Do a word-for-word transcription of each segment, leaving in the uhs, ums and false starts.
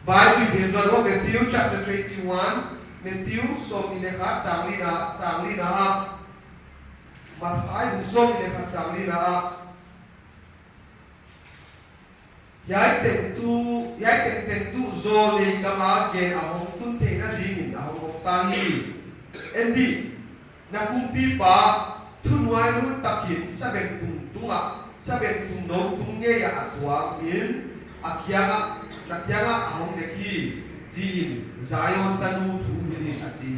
Bible i gen zual lou, Matthew chapter twenty-one, Matthew sawmnih leh khat chang lina, chang lina ah. Matthai bung sawmnih leh khat chang lina ah. Hiai tengteng, hiai tengteng tuh zawlnei kam a gen a hong tun theihna dingin a hong om ta hi. En di, na kumpipa thunuailut takin sabengtung tungah, sabengtung nou tung ngei ah a tuang in, a kiangah, na kiangah a hong dek hi, chiin Zion tanu thu hilh in, a chi.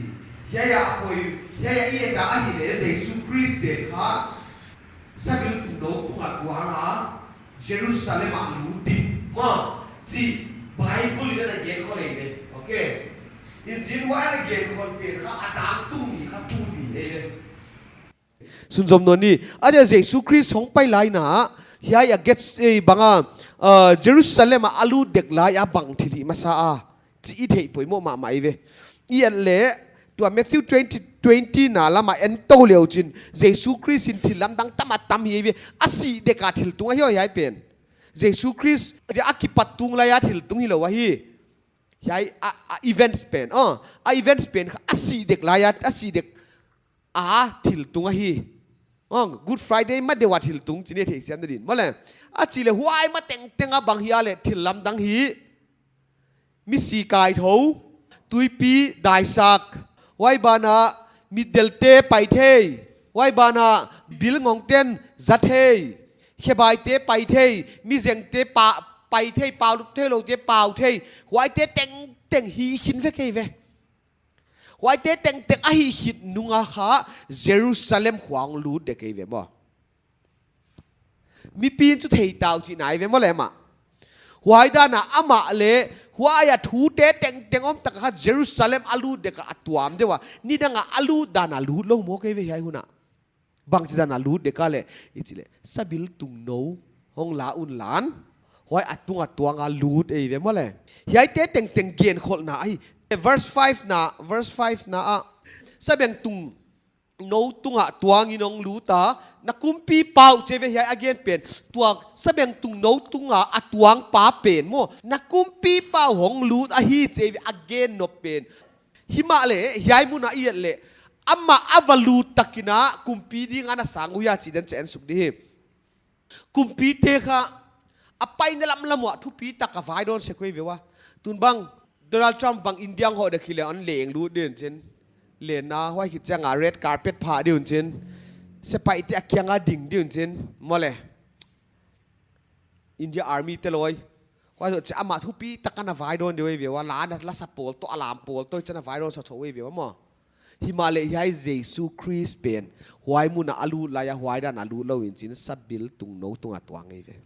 Hiai a poi, hiai a i et a ahihleh Jesu Khrist pen kha sabengtung nou tungah tuang a, Jerusalem ah lut di, maw, chi Bible in a gen khol ei ve. Okay. In chin huai a gen khol pen kha a tangtung ni kha tu ni ei ve. Sunzom nawn ni, a dia Jesu Khrist hong pai lai in a, hiai a gate, eh, bang a, uh, Jerusalem ah a lut dek lai a bang thil hih masa a, chih i theih poimoh mahmah ei ve. I et leh, tua Matthew twenty, twenty na lam a en tou leh chin, Jesu Khrist in thil lamdang tam a tam hi ei ve. A sih dek a thil tung ahi, hiai pen. Jesu Khrist, a kipat tung lai a thil tung hilou ahi. Hiai a, a events pen, oh, a events pen kha a sih dek lai a, a sih dek a thil tung ahi. Oh, Good Friday ma deuh a thil tung, chih i theihsiam ding. Maw leh, a chih leh huai ma tengteng a bang hia leh thil lamdang hi. Misi kaithou, tuipi daisak, huai ban ah mitdelte pai thei, huai ban ah bilngongten za thei, khebaite pai thei, mizengte pa, pai thei, pau theiloute pau thei, huaite tengteng hi khin vek ei ve. Huaite tengteng a hih khit nung a kha Jerusalem khua hong lut dek ei ve maw. Mipi'n chu thei ta uh chihna ei ve maw leh mah. Huai dan a amah leh, huai a thute tengteng om tak a kha Jerusalem a lut dek a a tuam deuh a. Nidang a a lut dan a lut lou mawk ei ve hiai hun a. Bangchi dan a lut dek a leh, i chih leh, sabengtung nou hong la un lan, huai a tung a tuang a lut ei ve maw leh. Hiaite tengteng gen kholhna ahi. Verse five na, verse five na ah, sabengtung nou tungah tuang in hong lut a, na kumpipa uh, chi ei ve hiai a gen pen. Tua sabengtung nou tungah a tuang pa pen maw, na kumpipa uh hong lut ahi, chi ei ve a gen nop pen. Himahleh, hiai mun a i et leh, amah a va lut takin a kumpi ding a na sang uh hia chih dan chi'n en suk di hi. Kumpite kha a paina lamlam uah thupi tak a vaidawn sek uh ei ve ua. Tun bang, Donald Trump bang India hong hoh dek hi leh hon leng lut di uh chin. Leng na, huai khit chiang a red carpet phah di uh chin. Sepaihte a kiang a ding di uh chin. Maw leh. India Army te loi. Huai zoh chiang amah thupi tak a na vaidawn di uh ei ve ua, la na, la sa pawl toh, a lam pawl toh, chi'n a vaidawn sa chauh uh ei ve ua maw. Himahleh hiai Jesu Khrist pen, huai mun a a lut lai a, huai dan a lut lou in chin sabengtung nou tung a tuang ei ve.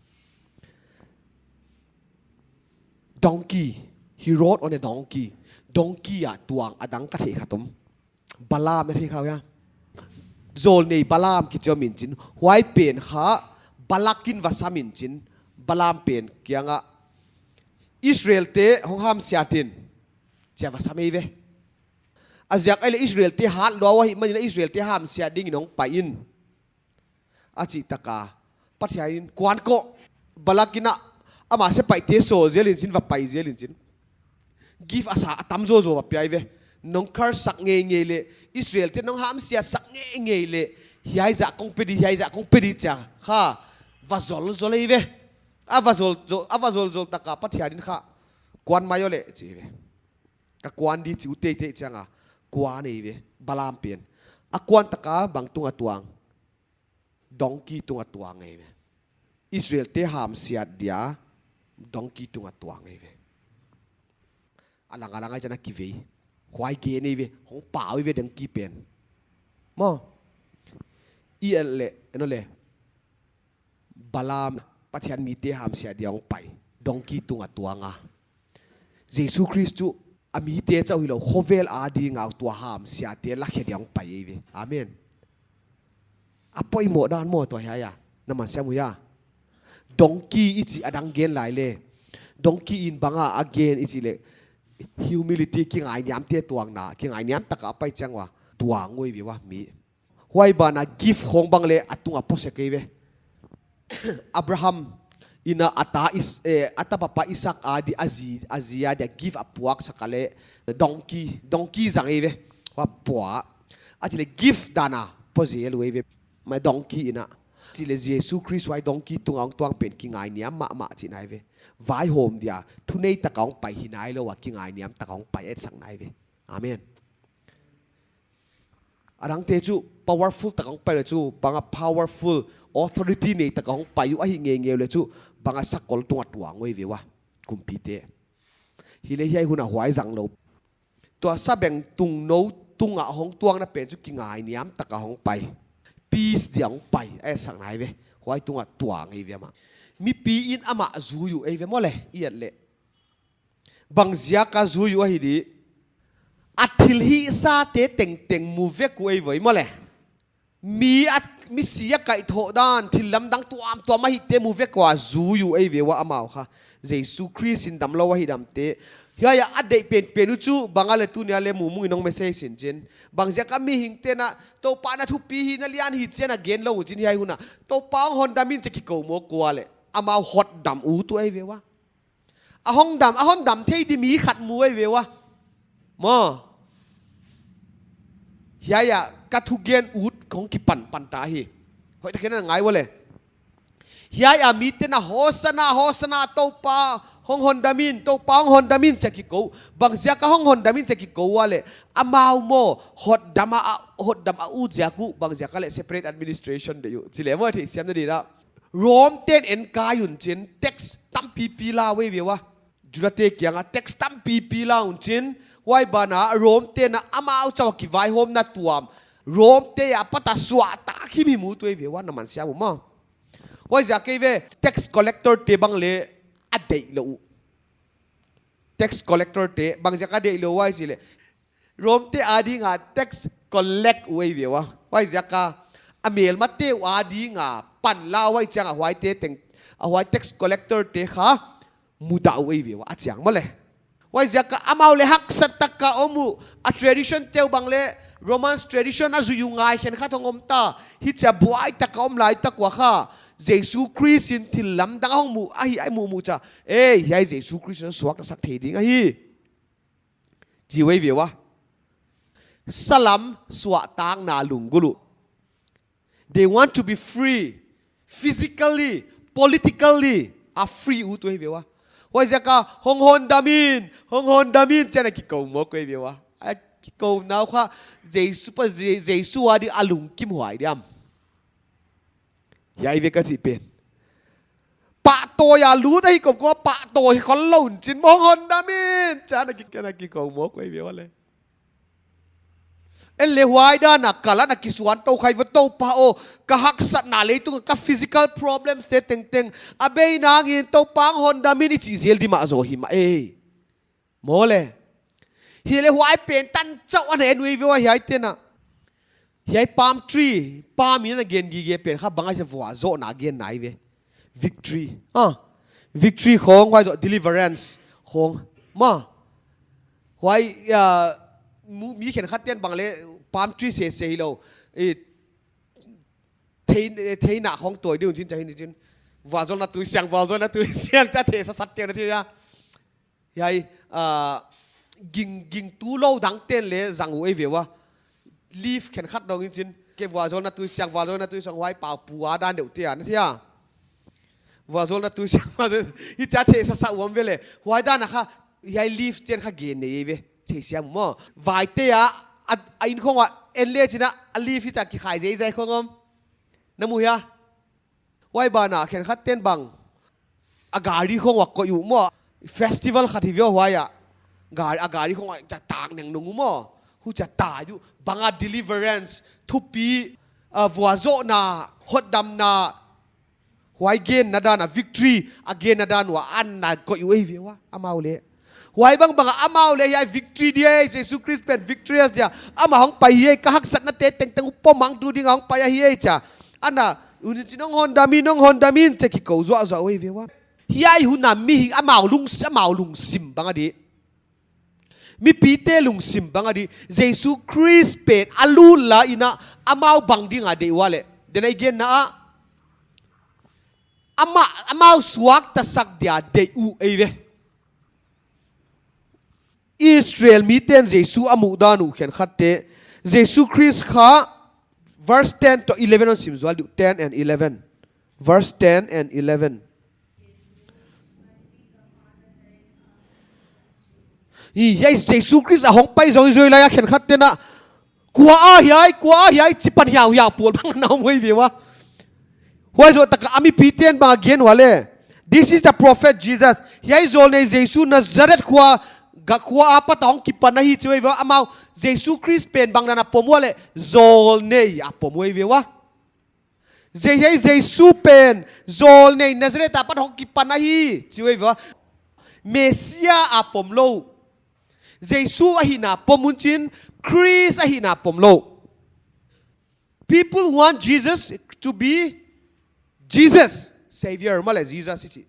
Donkey, he rode on a donkey. Donkey a tuang a dang ka theih khat om. Balaam na thei khau hia. Zawlnei Balaam kichi om in chin. Huai pen kha Balak in va sam in chin. Balaam pen kiang a Israel te hong hamsiat in, chia va sam ei ve. A ziak ahihleh Israel te hat lua uh ahihman in Israel te hamsiat ding in hong pai in. A chih tak a, Pathian in kuan koh, Balak in a, amah sepaihte sawl zel in chin, va pai zel in chin. Gift a sa a tam zawzaw va pia ei ve. Nong curse sak ngeingei leh, Israel te nong hamsiat sak ngeingei leh, hiai zah kong pe di, hiai zah kong pe di chia kha, va zol zol ei ve. A va zol zol, a va zol zol tak a Pathian in kha, kuan mai aw leh, chi ei ve. Ka kuan di chi uh teitei chiang a, kuan ei ve, Balaam pen. A kuan tak a bang tung a tuang. Donkey tung a tuang ei ve. Israel te hamsiat dia, donkey tung a tuang ei ve. A lang a lang a chi'n a kivei. Huai gen ei ve, hong pau ei ve donkey pen. Maw. I et leh, en aw leh. Balaam, Pathian mite hamsiat dia hong pai. Donkey tung a tuang a. Jesu Khrist chu a mite chauh hilou, khovel a ding a tua hamsiate lakhe dia hong pai ei ve. Amen. A poimoh dan maw tua hiai a. Na man siam uh hia. Donkey i chih a dang gen lai leh. Donkey in bang a a gen i chih leh. Humility, kingainiamte tuangna, kingainiam tak a a pai chiang ua. Tuang uh ei ve ua mi. Huai ban a gift khong bang leh a tung a pawt sek ei ve. Abraham, Ina a ta Is-, eh, a tapa pa Isak a di a zi, a zi a dia gift a puaksak a leh donkey, donkey zang ei ve. Huai pua. A chih leh gift dan a pua zel uh ei ve. Mai donkey ina. Chih leh Jesu Khrist huai donkey tunga hong tuang pen kingainiam mahmah chihna ei ve. Vaihawm dia, thunei taka hong pai hi nailou a kingainiam taka hong pai etsakna ei ve. Amen. A dangte chu powerful taka hong pai leh chu, bang a powerful authority nei taka hong pai uh ahi ngeingei leh chu, bang a sakol tunga tuang uh ei ve ua. Kumpite. Hi leh hiai hun a huai zang lou. Tua sabengtung nou tunga hong tuangna pen chu kingainiam taka hong pai. Peace dia hong pai. Etsakna ei ve. Huai tunga tuang ei ve amah. Mipi in amah zui uh ei ve maw leh. I et leh. Bang ziaka zui uh ahi di. A thilhihsate tengteng mu vek uh ei ve maw leh. Mi a, misi a kaihthoh dan, thil lamdang tuamtuam a hihte mu vek ua zui uh ei ve ua amau kha. Jesu Khrist in damlou a hihdamte. Hiai a deih penpen uh chu, bang a leh tuni a leh mumung in hong message in chin. Bang ziaka mihingte'n a, Toupa na thupi hi, na lian hi chi'n a gen lou uh chin hiai hun a. Toupa hong hondam in chia kikou mawk ua leh. Amau hotdam ut uh ei ve ua. A hondam, a hondam thei di mi khat mu ei ve ua. Maw. Hiai a ka thugen ut hong kipan pan ta hi. Hoihtak in na ngai ua leh. Hiai a mite'n a Hosanna, Hosanna Toupa hong hondam in, Toupa hong hondam in chia kikou. Bang ziaka hong hondam in chia kikou ua leh. Amau maw, hotdam a, hotdam a ut ziak uh, bang ziaka leh separate administration deih uh. Chih leh maw theihsiamna di a. Rome te'n enkai un chin tax tampipi la uh ei ve ua. Judate kianga tax tampipi la un chin, huai ban a Rome te'n a amau chauh a kivaihawmna tuam. Rome te apat a suahtak himhim uh ei ve ua na man siam uh maw. Huaiziak ei ve tax collector te bang leh a deih lou uh. Tax collector te bang ziaka deih lou uh ei chih leh. Rome te adinga tax collect uh ei ve ua. Huaiziaka a melmate uh adinga pan la uh ei chiang a huaite teng, a huai tax collector te kha mudah uh ei ve ua a chiang maw leh. Huaiziaka amau leh haksa taka om uh a tradition te uh bang leh Romans tradition a zui uh ngai khenkhat hong om ta. Hichia buai taka om lai tak ua kha. Jesu Khrist in thil lamdang hong mu, ahi, a muhmuh chia. Ei, hiai Jesu Khrist in suakta sak thei ding ahi. Chi uh ei ve ua. Salam suahtakna lunggulh uh. They want to be free. Physically, politically, a free ut uh ei ve ua. Huaiziaka hong hondam in, hong hondam in chi'n a kikou mawk uh ei ve ua. A kikou nau kha Jesu pa, Je-, Jesu a di a lungkim huai diam. Hiai ve ka chih pen. Pahtawi a lut ahi kawmkawm a pahtawi khol lou un chin maw hong hondam in. Chi'n a ki, chi'n a kikou mawk uh ei ve ua leh. En leh huai dan a kal a na kisuan tou khai ua Toupa aw. Ka haksatna leitung ka physical problems te tengteng. A bei nangin Toupa hong hondam in i chi zel di mah zaw hi mah ei. Maw leh. Hi leh huai pen tan chauh ana en uh ei ve ua hiaite'n a. Hiai palm tree, palm in ana gen gige pen kha bang ahia vualzawlna genna ei ve. Victory. Ah. Victory khong huai zoh deliverance khong. Maw. Huai, ah, mu-, mi khenkhat te'n bang leh palm tree sese hilou. I thei, theina khong tawi di un chin chia hi ni chin. Vualzawlna tuisiang, vualzawlna tuisiang chia thei sasat te'n a thei a. Hiai, ah, ging, gingtu lou dangte'n leh zang uh ei ve ua. Leaf khenkhat dong in chin. Ke vualzawlna tuisiang, vualzawlna tuisiang huai pau pua dan deuh te a, na thei a. Vualzawlna tuisiang, vualzawlna, hichia thei sasa uh om ve leh. Huai dan a kha, hiai leaf te'n kha gen nei ei ve. Theisiam maw. Vaite a, a, a inn khong ua en leh chin a, a leaf hichia kikhai zeizai khong om. Na mu hia? Huai ban a khenkhat te'n bang. A gari khong ua koih uh maw. Festival khat hi ve uh huai a. Gari, a gari khong ua chia tak neng nung uh maw. Huchia tai uh. Bang a deliverance. Thupi. Ah, vualzawlna. Hotdamna. Huai genna dan a victory. A genna dan ua ana koih uh ei ve ua. Amau leh. Huai bangbang a amau leh hiai victory dia, Jesu Khrist pen victorious dia. Amah hong pai hi, ka haksatnate tengteng uh pomang tu ding a hong pai ahi chia. Ana, un chin hong hondam in, hong hondam in chia kikou zuahzuah uh ei ve ua. Hiai hun a mihing amau lung, amau lungsim bang a di. Mipite lungsim bang a di. Jesu Khrist pen a lut lai in a amau bang ding a deih ua leh. Denai genna a. Amah, amau suaktasak dia deih uh ei ve. Israel miten Jesu a muhdan uh khenkhatte, Jesu Khrist kha, verse ten to eleven hon sim zual di uh, ten and eleven. Verse ten and eleven. Hiai Jesu Khrist a hong pai zoizoi lai a khenkhatte'n, kua a hiai, kua a hiai, chi pan hiauhiau pawl bang na om uh ei ve ua. Huai zoh tak a a mipite'n bang a gen ua leh, "This is the prophet Jesus." Hiai zawlnei Jesu, Nazareth khua, Ga khua apat a hong kipan ahi chi uh ei ve ua. Amau Jesu Khrist pen bang dan a pom ua leh, zawlnei a pom uh ei ve ua. Hiai Jesu pen zawlnei Nazareth apat hong kipan ahi chi uh ei ve ua. Messiah a pom lou. Jesu ahihna pom un chin, Khrist ahihna pom lou. People want Jesus to be Jesus, Savior, maw leh Jesus i chih.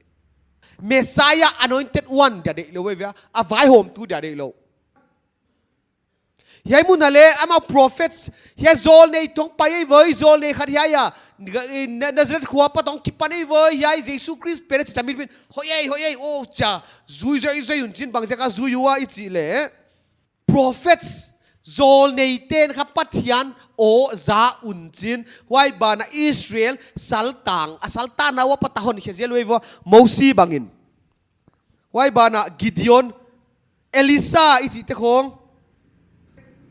Messiah, anointed one dia deih lou uh ei ve ua, a vaihawmtu dia deih lou. Hiai mun ah leh amau prophets, hiai zawlnei toh hong pai ei ve, zawlnei khat hiai a, Na-, Nazareth khua apat hong kipan ei ve, hiai Jesu Khrist pen a chi ta mipite'n, hoih ei, hoih ei, oh, chia, zui zoizoi un chin, bangziak a zui ua i chih leh, prophets, zawlneite'n kha Pathian aw za un chin, huai ban ah Israel saltang, a saltanna uh apat a hon khe zel uh ei ve ua, Mosi bangin. Huai ban ah Gideon, Elisha i chihte khong,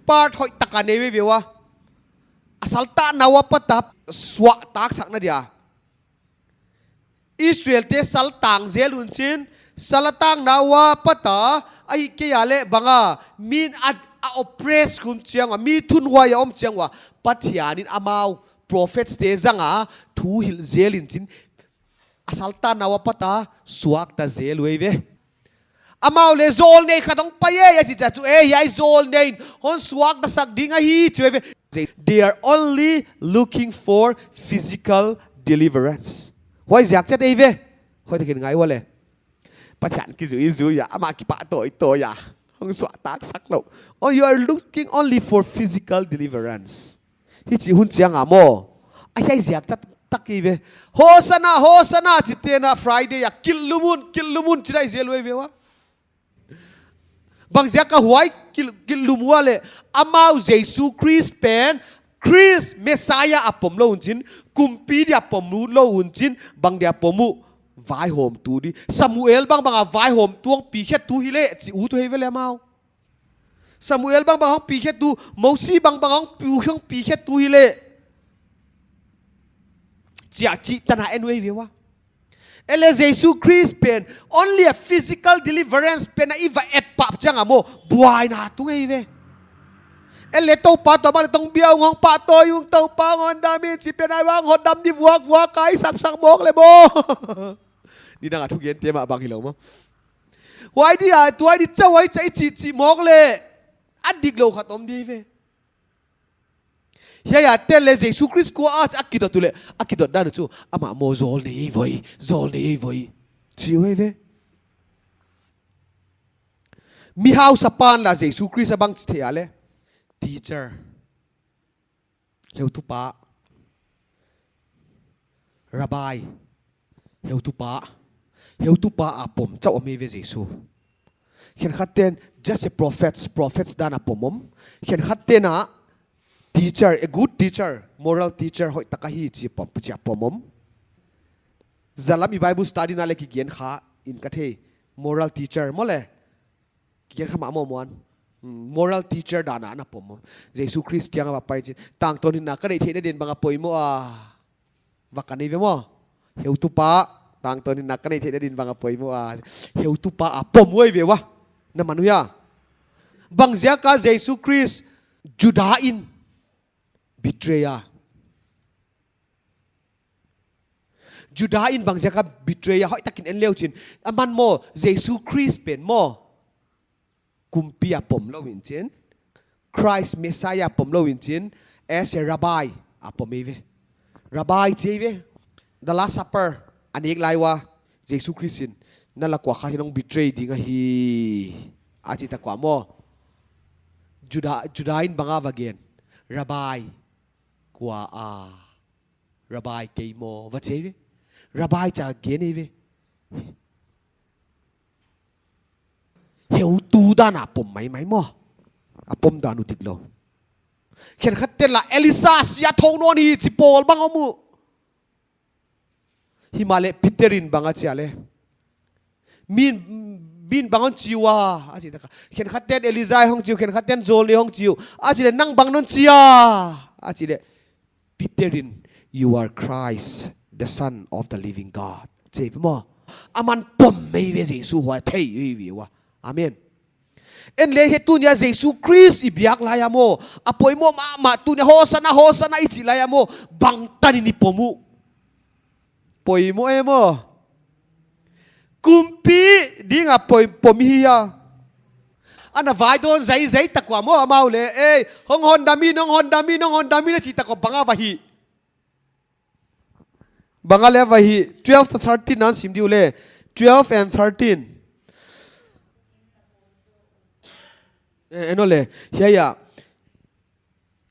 part hoihtak a nei uh ei ve ua. A saltanna uh apat a suahtaksakna dia Israelte saltang zel un chin, saltanna uh apat a, ahihkeileh bang a, mi a, a oppress khum chiang ua, mi thunhuai a om chiang ua, Pathian in amau prophets te zang a thu hilh zel in chin, a saltanna uh apat a suakta zel uh ei ve. Amau leh zawlnei khat hong pai ei a chih chiang chu, eh, hiai zawlnei in hon suaktasak ding ahi chi uh ei ve. They are only looking for physical deliverance. Huaiziak chiat ei ve. Hoihtak in ngai ua leh, Pathian kizuizui a, amah kipahtawi a, hong suahtaksak lou. Oh, you are looking only for physical deliverance. Hichi hun chiang a maw, a hiai ziak chiat tak ei ve. Hosanna, Hosanna chite'n Friday a, kilhlum un, kilhlum un chi dai zel uh ei ve ua. Bangziak a huai kil-, kilhlum ua leh, amau Jesu Khrist pen, Khrist Messiah a pom lou un chin, kumpi dia pom lou un chin, bang dia pom uh, vaihawmtu di. Samuel bangbang a vaihawmtu hong pi khetu hileh chi uh tu hi ve leh amau. Samuel bangbang hong pi khetu, Mosi bangbang hong pi, hong pi khetu hileh, chia chih tan a en uh ei ve ua. Ei leh Jesu Khrist pen, only a physical deliverance pen a i va et pah chiang a maw, buaina tung ei ve. Ei leh Toupa, Toupa leh tong bia ung hong pahtawi ung, Toupa hon dam in chi pen a, hon dam di vuakvuak a i sapsak mawk leh maw. Nidang a thugente mah bang hilou maw. Huai dia, tuai di chauh huai chia i chih chih mawk leh, a diklou khat om di ve. Hiai a tel leh Jesu Khrist kua a chi a kidot uleh, a kidot dan uh chu, amah maw zawlnei ei ve, zawlnei ei ve, chi uh ei ve. Mihausapa'n lah Jesu Khrist a bang chi thei a leh, teacher. Heutupa, Rabbi, heutupa, heutupa a pom chauh om ei ve Jesu. Khenkhatte'n just a prophets, prophets dan a pom om. Khenkhatte'n teacher, a good teacher, moral teacher, hoihtak ahi chi pom, chi a pom om. Zan lam i Bible study na leh kigen kha in ka thei, moral teacher maw leh. Kigen kha mah maw muan. Hmm, moral teacher dan a na pom om. Jesu Khrist kiang a va pai chin, tangtawn hinna ka neih theihna din bang a poimoh a, va kan ei ve maw. Heutupa, tangtawn hinna ka neih theihna din bang a poimoh a. Heutupa a pom uh ei ve ua. Na man uh hia? Bangziak a Jesu Khrist Juda in betray a. Juda in bangziak a betray a, hoihtak in en leu chin. Aman maw, Jesu Khrist pen maw, kumpi a pom lou in chin, Christ Messiah a pom lou in chin, as a rabbi a pom ei ve. Rabbi chi ei ve. The Last Supper a nek lai ua, Jesu Khrist in, na lak ua khat hi'n hong betray ding ahi, a chi tak ua maw, Juda, Juda in bang a va gen? Rabbi, kua a? Rabbi kei maw, va chi ei ve. Rabbi cha gen ei ve. Heutu dan a pom maimai maw. A pom dan uh diklou. Khenkhat ten lah Elisha sia thou nawn hi chi pawl bang om uh. Himahleh Peter in bang a chi a le. Min, min bang hon chi ua, a chi taka. Khenkhat ten Elijah hong chi uh, khenkhat ten Joel nei hong chi uh. A chi le nang bang non chi a. A chi le Peter in, "You are Christ, the Son of the living God." Chi ve maw. Aman pom mai ve Jesu huai thei ei ve ua. Amen. En le hi tunia Jesu Christ i biak lai a maw. A poimoh mahmah tunia Hosanna, Hosanna i chih lai a maw. Bangtan in i pom uh. Poimoh e maw. Kumpi ding a poi, pom hi a. Ana vaidawn zaizai tak ua maw amau le. Ei, hong hondam in, hong hondam in, hong hondam in a chih tak ua bang a va hih. Bang a le va hih, twelve to thirteen na sim diu le. Twelve and thirteen. Eh, en o le. Hiai ah.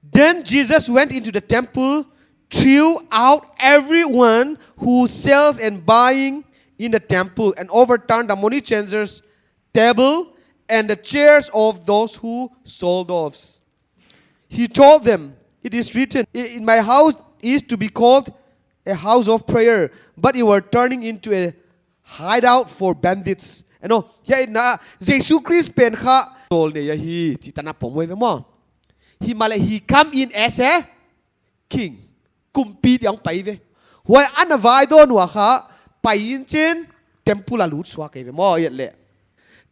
Then Jesus went into the temple, threw out everyone who sells and buying in the temple, and overturned the money changers' table and the chairs of those who sold doves. He told them, "It is written, 'In my house is to be called a house of prayer,' but you are turning into a hideout for bandits." En o, hiai in a, Jesu Christ pen kha, tol ne ya hi, chih tan a pom ei ve maw. Himahleh he come in as a king. Kumpi ding a pai ve. Huai ana vaidawn ua kha, pai in chin, temple a lut suak ei ve maw, et le.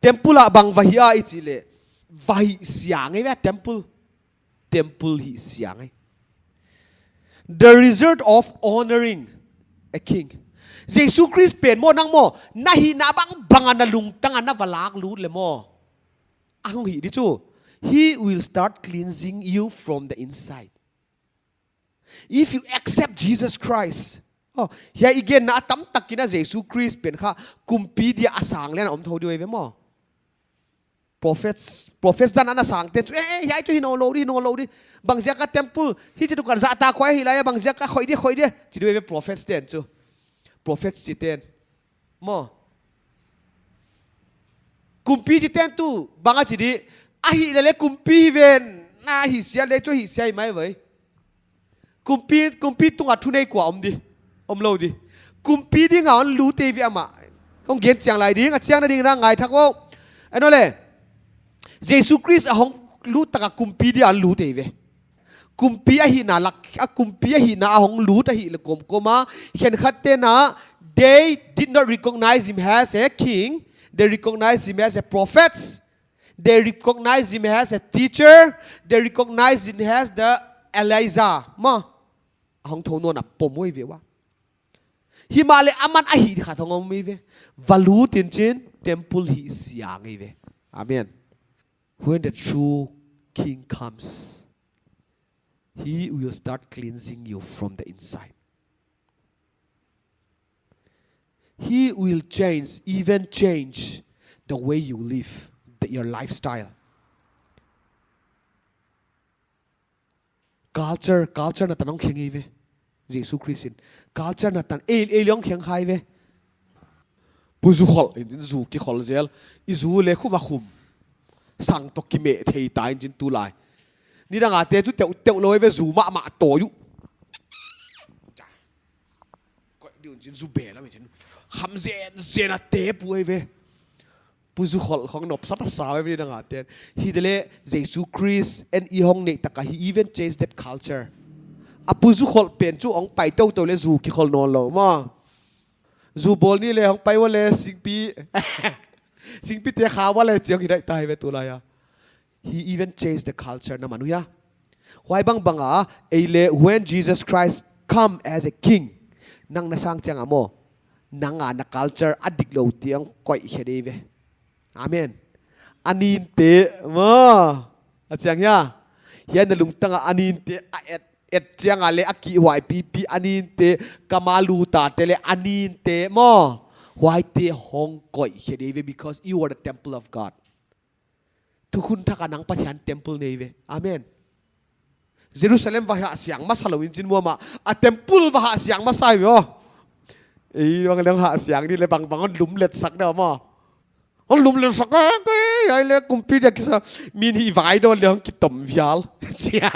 Temple a bang va hih a i chih le. Va hih siang ei ve temple. Temple hih siang ei. The result of honoring a king. Jesu Christ pen maw nang maw, na hihna bangbang a na lungtang a na va lak lut le maw. A hong hih di chu. He will start cleansing you from the inside. If you accept Jesus Christ, oh, hiai i genna a tamtak in a Jesu Christ pen kha kumpi dia a sang le ana om thou di ei ve maw. Prophets, prophets dan ana sang ten chu, eh, eh, hiai chu hi nawnlou di, hi nawnlou di. Bangziak a temple, hichi tu kan zahtak khoih hi lai a, bangziak a khoih di, khoih di. Chi di ei ve prophets ten chu. Prophets chih ten. Maw. Kumpi chih ten tu, bang a chi di. A hih le le kumpi hi ven, na hih sia le chu hih sia hi mai ve. Kumpi, kumpi tung a thunei kua om di. Omlou di. Kumpi ding a hon lut ei ve amah. Kong gen chiang lai ding, a chiang na ding na ngai thak o. En o le. Jesu Christ a hong lut tak a kumpi dia hon lut ei ve. Kumpi a hihna lak, a kumpi a hihna a hong lut ahih le kawmkawm a. Khenkhat ten a, they did not recognize him as a king. They recognized him as a prophet. They recognized him as a teacher. They recognized him as the Elijah. Maw. A hong thou nawn a pom ei ve ua. Himahleh aman a hih khat hong om ei ve. Va lut in chin, temple hih siang ei ve. Amen. When the true king comes, he will start cleansing you from the inside. He will change, even change the way you live, the, your lifestyle. Culture, culture na tan hong kheng ei ve. Jesu Christ in. Culture na tan, ei, ei le hong kheng kha ei ve. Pu zu khol, in zu kikhol zel. I zu le khum a khum. Sang toh kimeh thei ta in chin tulai. Nidang a te chu teuh, teuh lou ei ve zu mahmah tawi uh. Koih di un chin zu be lam in chin. Kham zenzen a te pu ei ve. Pu zu khol khong nop sat a sa ei ve nidang a ten. Hi de le Jesu Christ en i hong neih tak a he even changed that culture. A pu zu khol pen chu hong pai toutou le zu kikhol nawnlou maw. Zu bawl ni le hong pai ua le singpi. Singpi te kha ua le chiang hi dai ta ei ve tulai a. He even changed the culture na manu ya. Huai bangbang a, ei le when Jesus Christ come as a king. Nang na sang chiang a maw. Nang a na culture a diklou te hong koih khe di ei ve. Amen. A nin te, maw. A chiang hia. Hiai na lungtang a a nin te, a et, et chiang a le a kihhuai pipi a nin te, kamalu ta te le a nin te, maw. Huai te hong koih khe di ei ve because you are the temple of God. Thukhun thak a nang Pathian temple nei ve. Amen. Jerusalem va hah siang masa lou in chin maw mah. A temple va hah siang masa ei ve o. Ei, bang leng ha siang di le bang bang hon lum let sak na maw. Hon lum let sak a, ke, ai le kumpi dia kisa. Min hi vai do le hon kitom vial. Chia.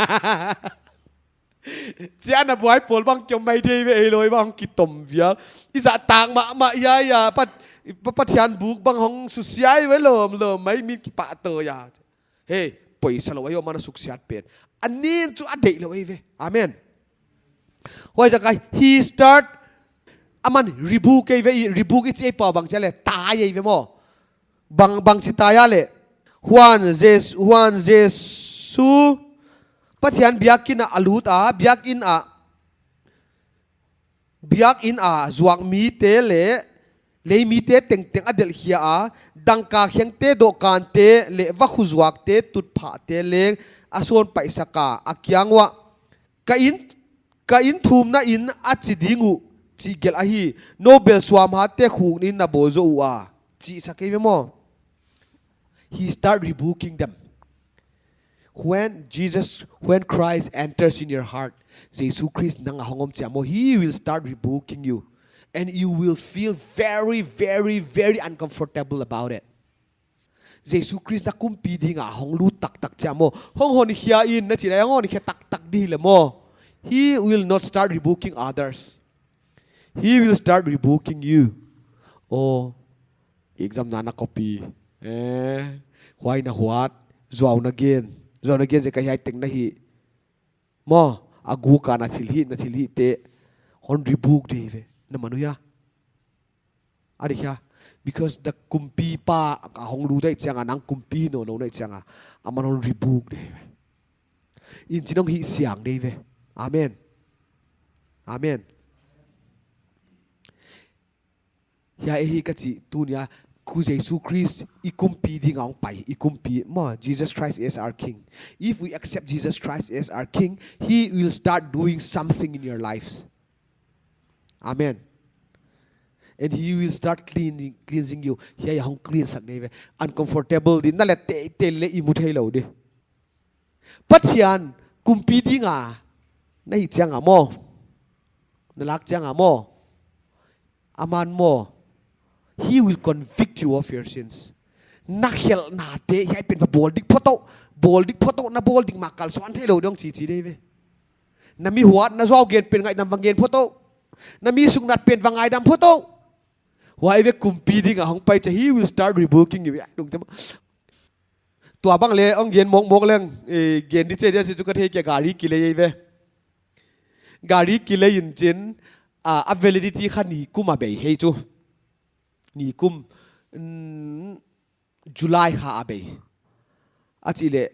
Chia na buai pawl bang kiom mai dei ve ei loi bang kitom vial. I zahtak mahmah ia ia pat, pa, Pathian buk bang hong susia ei ve lom lom mai min kipahtawi a. Hei, poisa lou a hi om ana suksiat pen. A nin chu a deih lou ei ve. Amen. Huaiziak a hi start, aman rebuke ei ve, i rebuke i chi ei pau bang chia le, tai ei ve maw. Bang, bang chi tai a le. Huan Jes-, huan Jesu, Pathian biakin a a lut a, biakin a, biakin a zuak mite le, lei mite tengteng a delhkhia a, dangka khengte, dohkante le vakhu zuakte, tutphahte leng a suan paisak a, a kiang uah, ka in, ka in thumna in a chi ding uh, chih gelh ahi, nou bel suamhate khuknin na bawl zou ua, chih sak ei ve maw. He start rebuking them. When Jesus, when Christ enters in your heart, Jesu Christ nang a hong om chia maw, he will start rebuking you. And you will feel very, very, very uncomfortable about it. Jesu Christ na kumpi ding a hong lut taktak chia maw, hong honkhia in na chi lai hong honkhia taktak di le maw, he will not start rebuking others. He will start rebuking you. Oh, exam na na copy. Eh, huai na huat. Zuau na gen. Zuau na gen ziak a hiai teng na hih. Maw, a guk a na thilhih, na thilhihte. Hon rebuke di ve. Na man uh hia. A di hia. Because the kumpipa a hong lut ahih chiang a nang kumpi nawnlou na hih chiang a. Aman hon rebuke di ve. In chin hong hih siang di ve. Amen. Amen. Hiai ahi ka chih tuni a, kou Jesu Christ i kumpi ding a hong pai, i kumpi maw, Jesus Christ as our King. If we accept Jesus Christ as our King, he will start doing something in your lives. Amen. And he will start cleaning, cleansing you. Hiai a hong clean sak di ve. Uncomfortable di, na le teitei le i mu theilou di. Pathian kumpi ding a na hih chiang a maw, na lak chiang a maw, aman maw, he will convict you of your sins. Na khelhnate hiai pen va bawl dik phot ou, bawl dik phot ou, na bawl dik mah kalsuan theilou di hong chi chi di ve. Na mi huat na zuau gen pen ngaidam va gen phot ou, na mi suknat pen va ngaidam phot ou. Huai ve kumpi ding a hong pai chia, he will start rebuking you. Ya, lungte maw. Tua bang le hong gen mawkmawk leng, eh, gen di che dia se chu ka thei kei, gari kilei ei ve. Gari kilei in chin, ah, a validity kha nikum a bei hi chu. Nikum, mm, July kha a bei. A chih le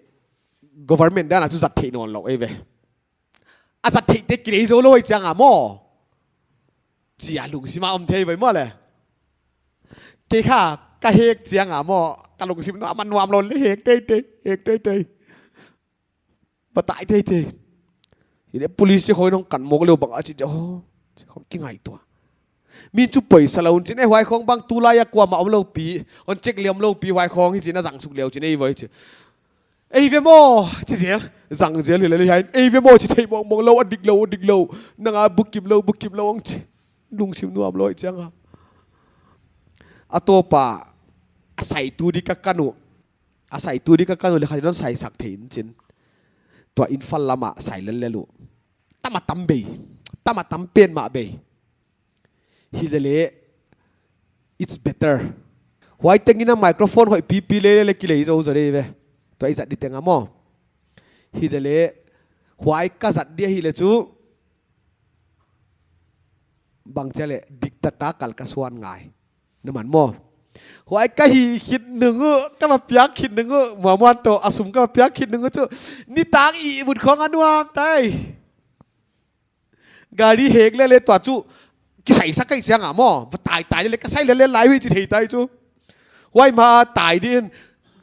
government dan a chu zat theih nawnlou ei ve. A zat theihte kilei zou lou ahih chiang a maw, chia lungsim a om thei ve maw le. Kei kha ka hek chiang a maw, ka lungsim nuam a nuamlou le hek teitei, hek teitei. Batai teitei. Hi le police te khong in hong kan mawk leh bang a chi di, oh, chi khong kingaihtuah. Min chu poisa lou un chin, eh, huai khong bang tulai a kuamah omlou pi, hon check leh omlou pi, huai khong hi chin a zang suk leh uh chin, ei ve chi. Ei ve maw, chi zel, zang zel hi le le hiai, ei ve maw, chi thei mawkmawk lou, a dik lou, a dik lou, nang a bukim lou, bukim lou hong chi. Lungsim nuamlou ahih chiang a. A topa, a saitu di ka kan uh. A saitu di ka kan uh le kha non saisak thei in chin. Tua Imphal lam a sai lellel uh. Tam a tam bei. Tam a tam pen mah bei. Hi le le, it's better. Huai teng in a microphone hoih pipi le le kilei zou zaw di ve. Tua i zat di teng a maw. Hi le le, huai ka zat di hi le chu. Bang chia le, dik taka kal ka suan ngai. Na man maw. Huai ka hih khit nung uh, ka va piak khit nung uh, muanmuan toh, a sum ka va piak khit nung uh chu. Nitak i mut khong a nuam tai. Gari hek le le tua chu, kisaisak ahih chiang a maw. Va tai tai le le, ka sai lellel lai uh hi chi thei tai chu. Huai mah tai di in,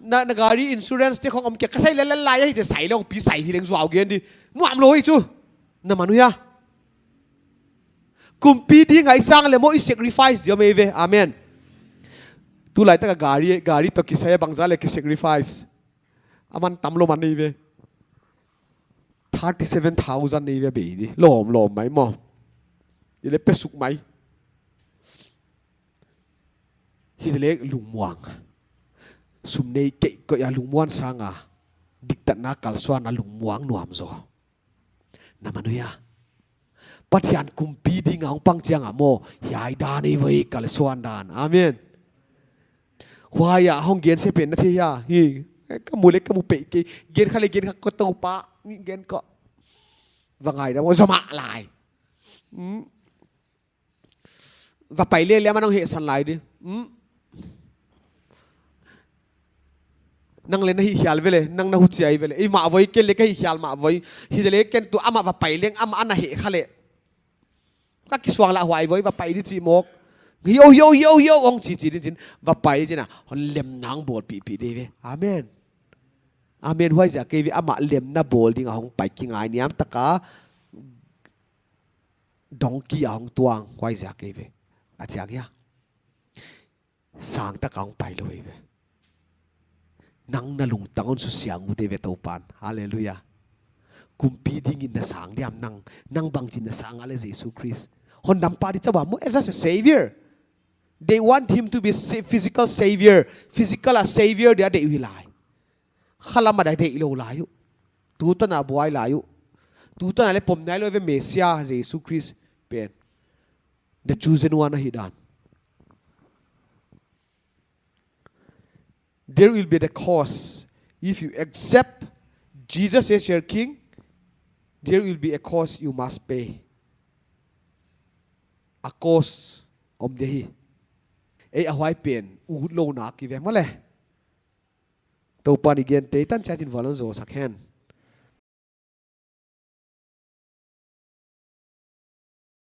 na, na gari insurance te khong om kei, ka sai lellel lai uh hi chi sai lou pi sai hi leng zuau gen di. Nuamlou hi chu. Na man uh hia. Kumpi ding a i sang le maw i sacrifice di om ei ve. Amen. Tulai tak a gari, gari toh kisai a bangzah le ki sacrifice. Aman tamlou man ei ve. Thirty seven thousand ei ve bei di. Lawmlawm mai maw. I le pe suk mai. Hileleh lungmuang. Sum nei kei ko ya lungmuang sanga. Diktatna kalsuanna lungmuang nuam zaw. Na man uh hia? Pathian kumpi dinga hong pang chiang a maw, hiai dan ei voi kalsuan dan. Amen. Huaia hong gen se pen na thei hia? Hi. Eh, ka mu leh ka mu pei kei. Gen kha leh gen kha ko Toupa. Ni gen ko. Va ngaidam zaw mah lai. Hmm. Va pai leh leh ama nang hehsan lai di. Hmm? Nang leh na hih hial ve leh, nang na huchiai ve leh. Ei mah voi ken leh ka hih hial mah voi. Hileleh ken tu ama va pai leng ama ana heh kha leh. Ka kisuang lah huai voi va pai di chi mawk. Yo, yo, yo, yo, hong chi chi di chin. Va pai di chin a. Hon lemna hong bawl pihpih di ve. Amen. Amen huaiziak kei ve ama lemna bawl dinga hong pai kingai niam taka. Donkey a hong tuang huaiziak kei ve. A chiang hia. Sang taka hong pai lou hi ve. Nang na lungtang hon susia ut ei ve Toupan. Hallelujah. Kumpi dingin na sang diam nang. Nang bangchin na sang a leh Jesu Khrist. Hondampa di chauh a maw, as a savior. They want him to be sa-, physical savior. Physical a savior dia deih uh hi lai. Khalam a dia deih lou lai uh. Tutan a buai lai uh. Tutan a leh pom nai lou ve Messiah Jesu Khrist pen. The chosen one ahi dan. There will be the cost. If you accept Jesus as your king, there will be a cost you must pay. A cost om de hi. Ei a huai pen, utlouhna ki ve maw leh. Toupan i gente tan chiat in vualzawl sak hen.